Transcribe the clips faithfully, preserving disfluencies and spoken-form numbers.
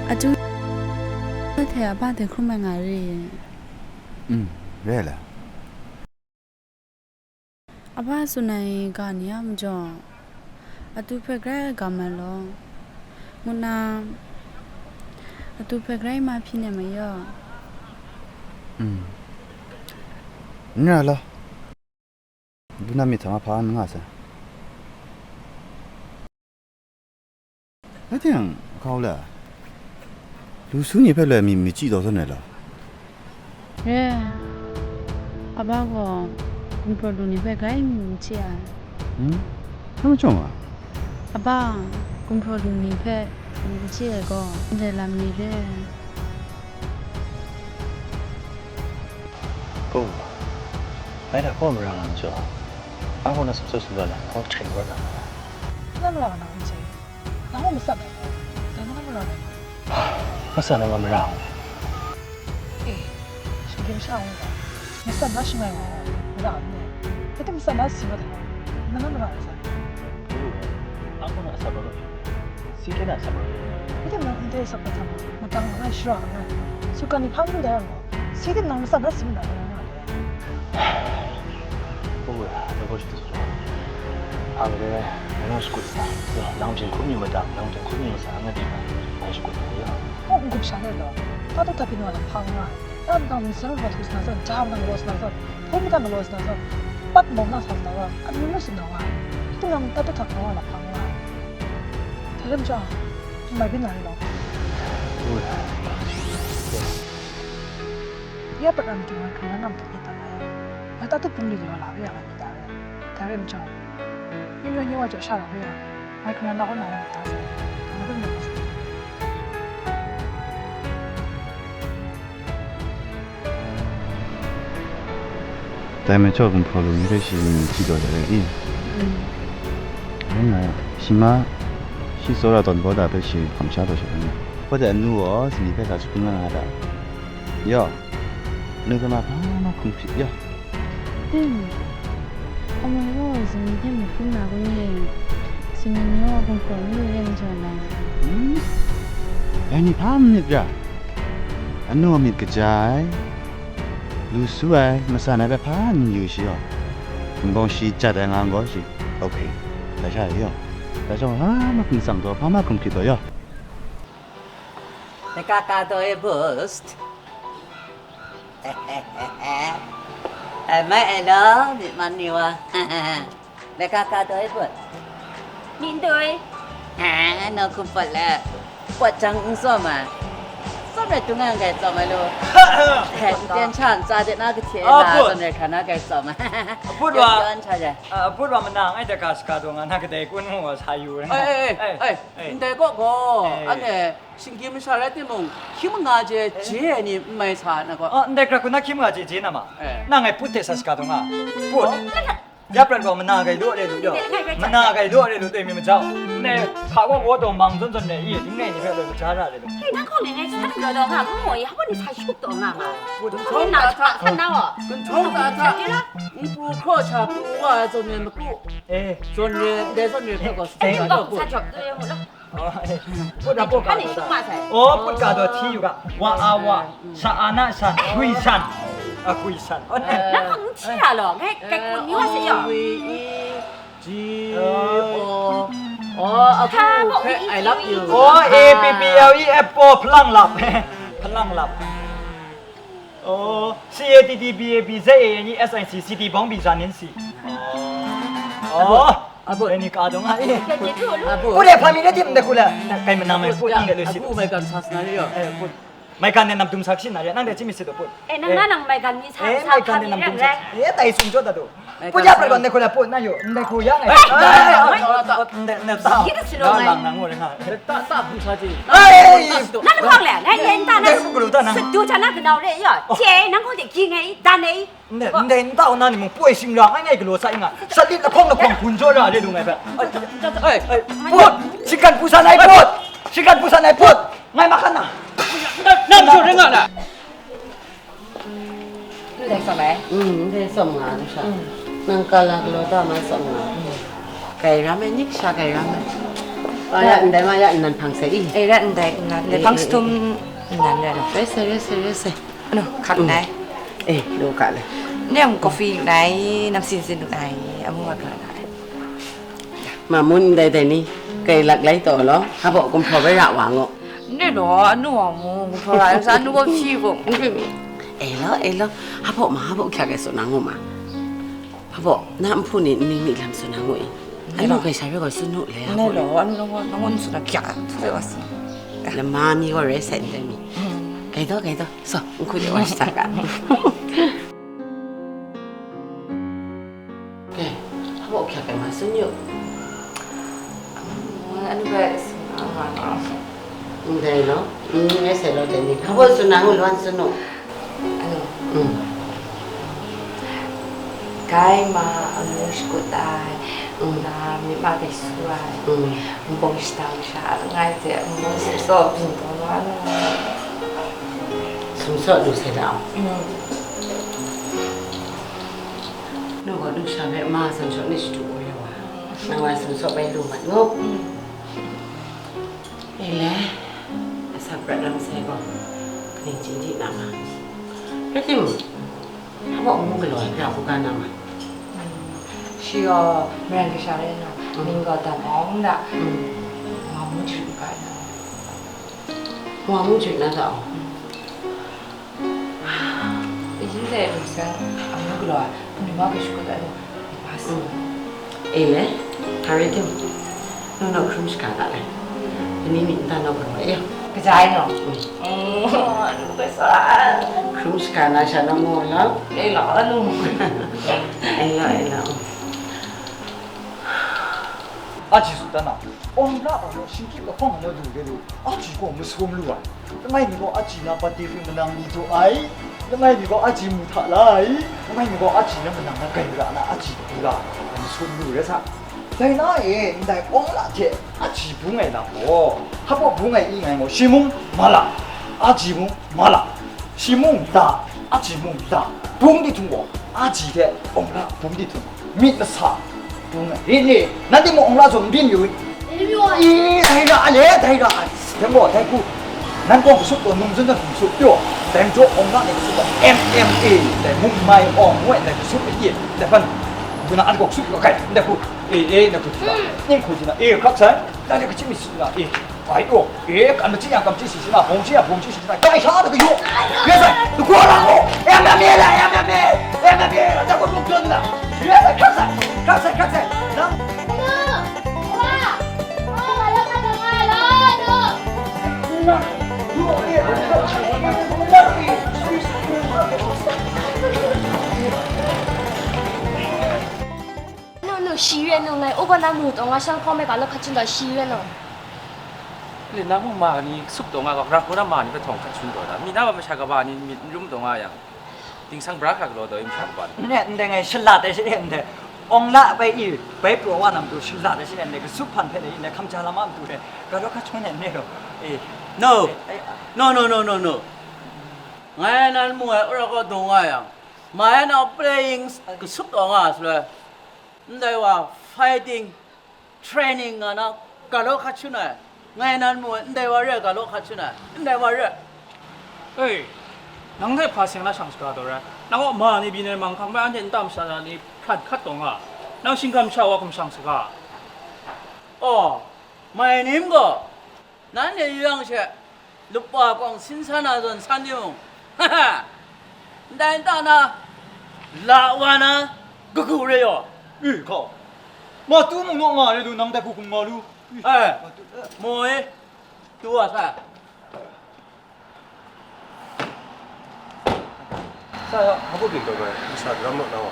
Atu hte a ba de hkrum ai nga re. Mm, re ai la? A ba tsun ai ga ni a majaw, atu hpe grai gam ai law, ngu na, atu hpe grai ma hpyi nem ai yaw. Mm. N ra law. Npu na myit hta ma hpa n nga sai. Rai timung, hkau la, lu su ni hpe loi mi mi chyi taw zawn ai law? Re, a ba gaw gumhpraw lu ni hpe grai mi mi chyi ai. Hmm? Hpa chyawm a? A ba, gumhpraw lu ni hpe mi mi chyi ai gaw, ndai lam ni re. Oh, ngai hta hkaw mara nga majaw, a hkaw na sumsawt sumla na, hkaw hkring rawt na. Na mara nga na n chye, nang gaw matsat ai gaw, dai na mara nga. Matsat na gaw mara nga. E, shinggyim sha ngu ga, matsat na shangai wa gaw, mara n ne. Rai tim matsat na si mat ai gaw, na na mara nga sai. Ngu, a hkaw na atsat rawt rawt. Si kyen a atsat rawt rawt. Rai tim nang ndai atsat hpe hta ma, madang langai, shara langai, sutgan ni hpa n dai yang gaw, si tim nang matsat na si mat na rai nga ai. Hpung gara, nang gaw shadu sa. Ang dai, nang shakut sa, nang hpyen hkrum yu ma ta, nang hpyen hkrum yu ma sa, ngai dai na, nang shakut na ya. Hpung n-gup sha let law, ta tu ta byin wa lam hpa nga ai. Ta nang myit sara wa htu sa na zawn, ja nang galaw sa na zawn, hpung madan galaw sa na zawn, pat mawm na sa sa na zawn, amyu nu tsun na wa ai. Hpung nang ta tu ta byin wa lam hpa nga ai. Dai lam chyawm, n mai byin na rai law. Ya prat ram tu ngai hkran na nam hta ni ta nga ya. Ngai ta tu hpung li galaw la we ya ngai ni ta re. Dai rai majaw, ning rai nye wa jaw sha ra we ya, ngai hkran na kaw na ngai ta sai. Ngai hpe majaw sa. Dai majaw, gumhpraw lu ni hpe shi mi chyi taw jang rai i? Mm. Rai nga, shi ma, shi tsawra tawn baw da hpe shi hkam sha taw sha ai. Hpa de anu gaw, sini hpe sa shangun nga nga ta? Yaw, anu hpe ma hpa ma hkum hpyi, yaw. Tim, amai gaw sini hte mi hkrum na kun ni? Sini ni gaw gumhpraw n lu re majaw na. Hmm? Dai ni hpa myit ra? Anu myit kaja ai, lu su ai, matsan ai hpe hpa n yu shi gaw, nbawng shi jat ai nga gaw shi, ok, dai sha e yaw. Dai sha hpa ma hkum tsang taw, hpa ma hkum hpyi taw yaw. Laika ka taw e boost. Ai mai ai law, myit man ni wa. Laika ka taw e boost. Myit n taw e. Ah, nang hkum pawt let, pawt jang n tsawm ai. Tsawm rai dung ai, n grai tsawm ai law. N ten sha ntsa de na kahte la, tsawm rai hkra na grai tsawm ai. Aput wa. Yawn yawn sha jai. A, aput wa mana ngai hta ga shaga taw nga na kadai kun mu wa sa yu rai. Ai, ai, ai, ai. Ndai kaw gaw, eh, anhte shinggyim masha rai timung, hkying manga je je ai ni n mai sa na gaw. Ah, ndai hkra hkun na hkying manga je je na ma? Eh. Na ngai put hte sa shaga taw nga. Put. Oh. Ya prat gaw mana gai law re lu yaw. Mana gai law re lu toi mi majau. Ne, hka gaw gaw taw mang zawn zawn re i, ding nai ni hpe loi maja ra re lu. Hei, nang kaw ni ngai sa lu law nga, ngu i, hpa ni sa shup taw nga ma. Put. Hpa ni na hka hkan na wa. Kunhtawng ta hta, npu hkraw sha pru wa ai zawn re maku. Eh. Zawn re, ndai zawn re hpe gaw sa, eh, sa, sa jawp tu e mu law. Oh, eh. Put a put ka taw. Hpa ni shup ma sai. Oh, put ka taw hti yu ga. Wa a wa, sha a na shan, gwi shan. A gwi shan. Oh, ne. Nang hpa n hti a law, ngai, kai kun mi wa se yaw. G O. Oh, a bu hpe I love you. Oh, A P P L E apple, hpalang lap. Hpalang lap. Oh, C A T T B A B Z A N E S I C, city bawng bi zan in si. Oh. Abu. Ni ka dong ai. Abu. Put e hpa mi le tim de ku la. Kai manam ai put nang de lu si. Abu mai kan sa sna yo. Eh, put. Mai kan ne nam dum sak shin na ya. Nang de chi mi si do put. Eh, nang na nang mai kan mi sa sa mi rem re. Eh, tai sum jo da do. Put ya pra don de ku la put na yo. Nde ku ya ngai. Nde, nde ta. Yi de si lo ngai. Nang nang wo de nga. Ta ta dum sa ji. Ai. Nang ko le, ngai yen ta na. Nde ku lu ta nang. Sit du ta na ka nau re yo. Che, nang ko de ki ngai, dan ngai. Ndai, ndai nta wa na ni mung poi shing ra ngai ngai galaw sa i nga, sat lit lahkawng lahkawng hpun jaw ra le lu ngai hpe. Ai, ai, put! Shinggan pru san ai put! Shinggan pru san ai put! Ngai mahkan na! Nang jaw ring nga na? Ndai tsawm ai? Mm, ndai tsawm nga, nang sha. Nang kala galaw ta ma tsawm nga. Kai ram ai, nik sha kai ram ai. Ma ya ndai, ma ya nnan hpang sai i. Eh, ra ndai, nnan, eh, hpang eh, stum, eh, nnan, ra. Rai sai, rai sai, rai sai. Anu, hkat nai. Eh, lu hkat le. Ni ang coffee nai, nam sin sin nai, amu wa kala nai. Ma mun ndai dai ni, kai lak lai taw lo, habo kumhpraw bai ra wa ngo. Ni lo, anu wa mu, kumhpraw ra, sa anu wa pyi ko. Eh lo, eh lo, habo ma, habo kya kai so na ngo ma. Habo, na nhpu ni nning ni lam tsun na ngu i? Anu gaw sha rai gaw tsun nu le, ne lo, anu nang nang ngun tsun na kya, tsun de wa tsun. Lama mi gaw rai sai ndai mi. Gai daw, gai daw. So, nhku de wa shita ga. Habo kya kai ma tsun yu. Anu gaw tsun na nga na. Ndai lo, mm, ngai sai lo dai ni. Habo tsun na ngu lawan tsun nu. Anu. Mm. Kai ma, amu shakut ai, mm, na myit ma bai su ai, mm, nbawng shada masha langai hte, amu sumsaw byin taw na nu. Sumsaw lu sai da. Mm. Nu gaw nu sha hpe ma sumsaw ni shadu ai wa. Nang wa sumsaw bai lu mat ngu. Mm. E le, asak prat lam sai gaw, kaning chyeju na ma. Rai timung, hpa mung galaw ai hpe a hkungga na ma. Shi gaw Maren kasha rai nna, mm, mying gaw Dan Awng da. Mm. Wa mung jarit ga na. Wa mung jarit na da aw. Mm. Yin dai ru san, amu galaw ai, hpung ni ma hpe shakut ai, ma si. Mm. E le, hpa rai tim, nu naw hkrum shaga ga le. Pani myit nta naw galaw e. Kaja ai naw? Mm. Mm, anu hpe sa. Hkrum shaga na sha naw mu lam? E la, anu. E la, e la. Aji tsun dan na, awng la ai gaw shingkyip lahkawng ai naw du de lu, aji gaw masum lu ai. Langai mi gaw aji na pate hpe manang li jaw ai, langai mi gaw aji mu hta la ai, langai mi gaw aji na manang na gai ra na aji hpe la ai, masum lu rai sa. Dai na e, ndai awng la hte aji bung ai lam gaw, hpa bung ai i ngai gaw, shi mung ma la, aji mung ma la, shi mung da, aji mung da, bung di htung gaw, aji hte awng la bung di htung. Myit masa, bung ai. Rin ni, nanhte mung awng la zawn n byin yu i? I, dai ra ai le, dai ra ai. Dai gaw, dai hku, nan gaw kasup gaw num zawn zawn hkum sup pyaw. Dai majaw awng la ni kasup gaw M M A, dai mung mai awng ngu ai, dai kasup ai, dai hpan, ngu na an gaw kasup gaw kai, dai hku, e, e, dai hku hti na, ning hku hti na, e, hkrak sai, dai ni kachyi mi si na, e. Ai, o, e, kan machyi yang kan machyi shi shi na, bawng chyi yang bawng chyi shi shi na, kai sha da kayu. Yes, I, the Kuala Lumpur, M M A la, M M A, M M A, da ko tuk tuk na. Yes, I, kak sai, kak sai, kak sai. Na. No, no, shi yue no, ngai, oba na mu tong, nga shang kawm ai ga lo hkat chun da, shi yue no. Lina mung ma ni sup taw nga ga, ra hku na ma ni hpe htawng hkat shangun taw da. Mi na wa masha kaba ni myit n rum taw nga yang, ding sang bra hkra galaw taw i masha kaba ni. Ne, ndai ngai shalat ai shi ne, ndai. Awng la bai i, bai praw wa na matu shalat ai shi ne, ndai kasup hpan hpe ne, ndai hkam ja lam a matu ne, ga daw hkat shangun ne, ne law. E. No. E, e, a. No, no, no, no, no. Ngai nan mu ai, ura kaw daw nga yang, mai na playing kasup taw nga ai shaloi, ndai wa fighting training nga na ga law hkat shangun ai, ngai nan mu ai, ndai wa re ai ga law hkat shangun ai, ndai wa re ai. Ei, nang hte hpa seng na shang saga taw rai? Nang gaw ma ni byin ai manghkang hpe anhte nta masha ni hprat hkat taw nga, nang shinggan masha wa hkum shang saga. Aw, mai nim gaw, nanhte yu yang she, lup wa kawng sin san na zawn san timung, ndai nta na, la wa na, kagu re yaw. I, hkau. Ma tu mung naw nga re lu, nang dai hku hkum nga lu. Ai, ma tu, moi, tu wa sa. Sa ya, hpa byin taw ngai, nsa daram naw na wa.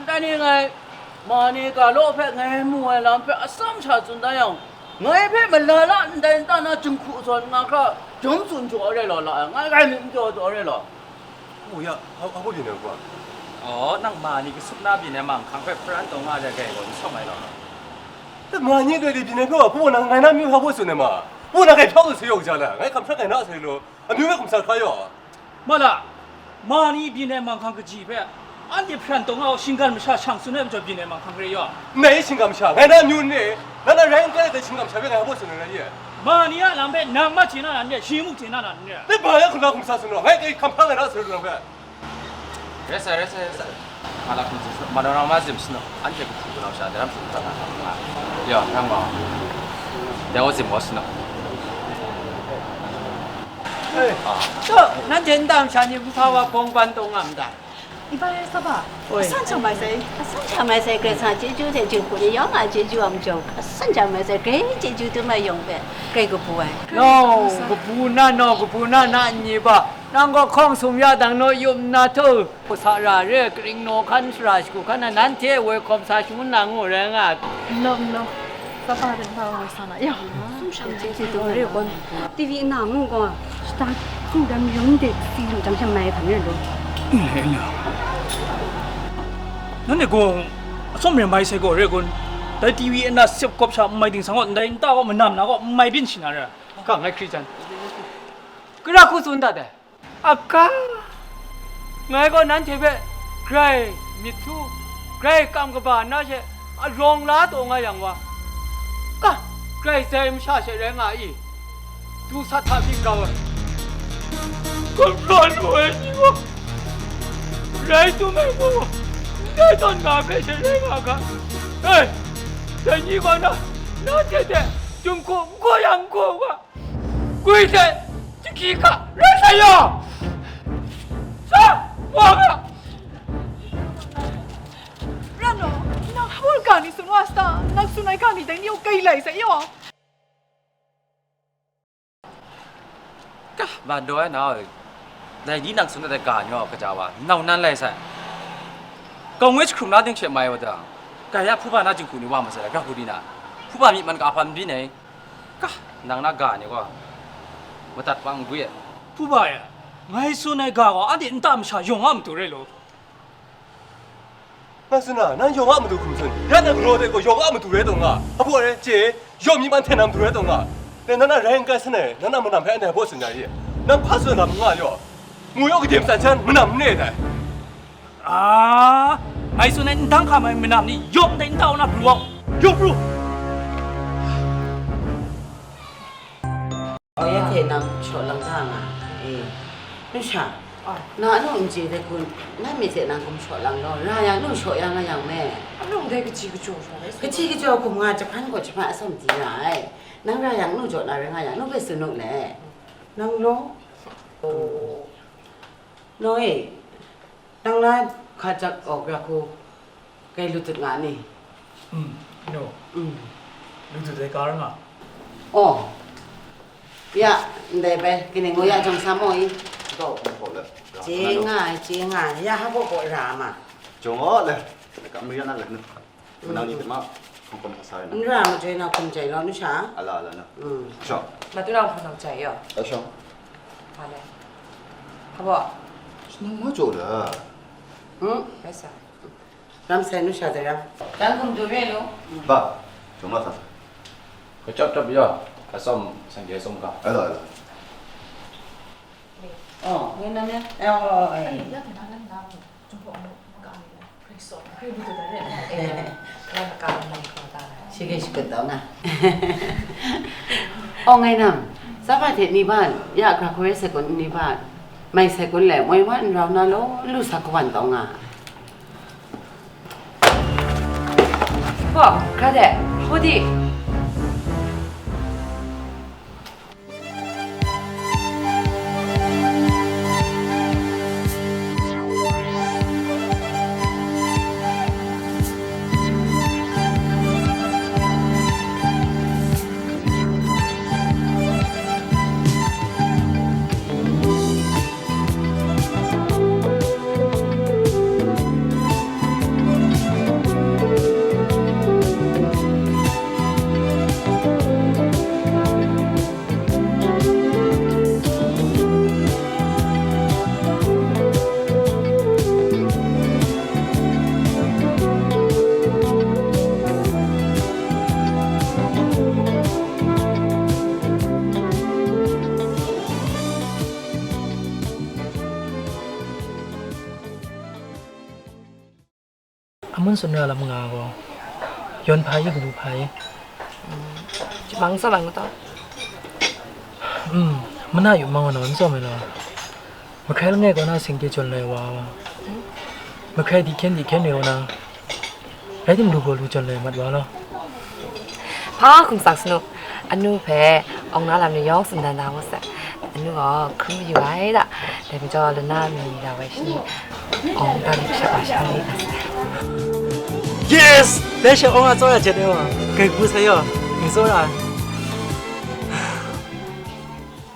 Ndai ni ngai, ma ni ga law hpe ngai mu ai lam hpe atsam sha tsun da yang, ngai hpe malala ndai nta na jinghku zawn nga hkra, jawm tsun jaw ai rai law la ai, ngai rai myit n jaw jaw ai rai law. O ya, hpa, hpa byin ai wa? Aw, nang ma ni kasup na byin ai manghkang hpe hparan taw nga ai rai gaw n sawm ai law. Ma ni doi de byin ai hpe wa, hpa nang ngai na myu hpa byin tsun ai ma? Hpa nang ngai hpyaw lu sai yaw kaja la, ngai hkam hkrat ngai na sai law, amyu hpe hkum sa hkra yaw. Ma la, ma ni byin ai manghkang kaji hpe, anhte hparan taw nga u, shinggan masha shang tsun ai majaw byin ai manghkang re yaw. Ndai shinggan masha, ngai na amyu n re, Nang na rai n kai ai dai shingkam sha hpe ngai hpa baw tsun ai rai ye? Ma ni a lam hpe nang ma chye na na n re, shi muk chye na na n re. Dai ba ya hkunda hkum sa tsun gaw, ngai dai hkam hpang ai na sara du nang hpe. Rai sai, rai sai, rai sai. Nga la hkum tsun, ma nang ma zim sano, anhte kahpu kanau sha, daram hkum hkra na nga. Ya, nang ma. Dai wa zim wa sano. Hei, to, nanhte n dam sha ni, nsa wa bawng ban taw nga ndai. Iba e saba, Oi. Asan chang mai sai. Asan chang mai sai, Karai Kasang chyeju hte jinghku ni yawng a chyeju a majaw, asan chang mai sai, Karai chyeju dum ai yawng hpe, Karai kabu ai. No, kabu na, no, kabu na, na nyi ba, nang gaw hkawng sum ya dang naw yup nna htu, hpawt sa ra re, karing naw hkan, shara shagu hkan na, nanhte woi hkawm sa shangun na ngu rai nga. N law, n law. Saba de nta woi sa na, ya. Sum shang chyeju dum ai yawng. T V nna ngu gaw, shata, tsingdam yawng de si lam jang sha mai hpan rai lu. N le, n le. Nanhte gaw atsawm rai mai sai gaw re kun? Dai T V nna sep kawp sha n mai ting sang gaw, ndai nta gaw manam na gaw n mai byin shi na re. Ka ngai hkri jan. Gara hku tsun dat ai. Aka, ngai gaw nanhte hpe grai myit su, grai kam kaba na she arawng la taw nga yang wa, ka, grai zai masha she rai nga i? Du sat hta byin grau ai. Gumhpraw lu ai ni gaw rai tum ai gaw, ndai tawn nga hpe she rai nga ga. Ei, dai ni gaw na, nanhte hte jinghku n hkaw yang n hkaw u ga. Gwi hte jahkyi hka rai sai yaw, sa wa ga. Ran law, nang hpa ga ni tsun wa sata? Nang tsun ai ga ni dai ni gaw kai lai sai yaw. Ka, ban daw ai na, dai ni nang tsun ai ga ni gaw kaja wa, nau nan lai sai. Gaw ngoi jahkrum na ting she mai wa ta, ga ya hpuba na jinghku ni wa masai, ga hku di na, hpuba myi man ga hpan n byin ai. Ka, nang na ga ni gaw madat wa n gwi ai. Hpuba e, ngai tsun ai ga gaw anhte nta masha yawng a matu rai law. Ngai tsun na, nang yawng a matu hkum tsun, ya na galaw de gaw yawng a matu rai taw nga, hpa rai chye, yawng myi man hten na matu rai taw nga, dai nang na rai n kai san ai, nang na manam hpe anhte hpa tsun ya i? Nang hpa tsun ai lam n nga yaw, mu yaw kadem san shan manam n re ai dai. A, ngai tsun ai, ndang hkam ai manam ni yawng dai nta na pru au, yawng pru. Oh, ya hte nang shaw lang da nga, e, nu sha, na anu n chye de kun, na myit hte nang hkum shaw lang law, ra yang nu shaw ya nga yang me. Anu dai kaji kajaw shaw ai. Kaji kajaw hkum nga jahpan gaw jahpan atsam di nga ai. Nang ra yang nu jaw na rai nga yang, nu hpe tsun u le. Nang law? Oh. Naw e, nang la hka jak awk ra hku, kai lu dut nga ni? Mm, no. Mm. Lu dut ai ka ra nga. Oh. Ya, ndai bai, kaning ngu ya jawng sa maw i? Chye nga ai, chye nga ai, ya ha kaw kaw ra ma. Jawng aw le, ka mari na le nu. Manang ni hte ma hkawm hkawm sa sa ai na. N ra majoi na hkum jai law, nu sha? Ala, ala na. Mm. Shawng. Matu nang hpunau jai yaw. A shawng. Hpa le. Hpa baw. Nang ma jaw da. Hmm? Rai sa. Ram sai nu sha dai ram. Dang hkum du re lo. Ba, jawng la sa sa. Kachyap chyap ya, atsawm sangje atsawm ga. Ala, ala. Oh, ngai nam ya. Eh, oh, oh, eh. Ai, ya, kena, kena, kena. Shi kei shi kut taw nga. Aw ngai nam, tsawhpa hte ni ban, ya hkra hkore sai kun ni ban, mai sai kun le moi wan n rau na law, lu sa kawan taw nga. Hpaw, hkra de, hpaw di. Amun tsun ra lam nga gaw, yawn hpa i, kabu hpa i, Jahmang tsawm ai ngu taw. Hmm, mana yu mang wa na n tsawm ai law. Mahkrai langai kaw na seng de jawn lai wa. Mahkrai di hkyen di hkyen re wa na. Rai tim lu gaw lu jawn lai mat wa law. Hpa hkum sak sanu, anu hpe awng na lam ni yawng tsun dan da ngu sai. Anu gaw hkrum yu ai da. Dai majaw lana mi ni ga wai shi ni awng dan sha wa sha ni da sai. Yes! Dai sha awng a tsawra jet ai wa. Gai gu sai yaw. Gai tsawra.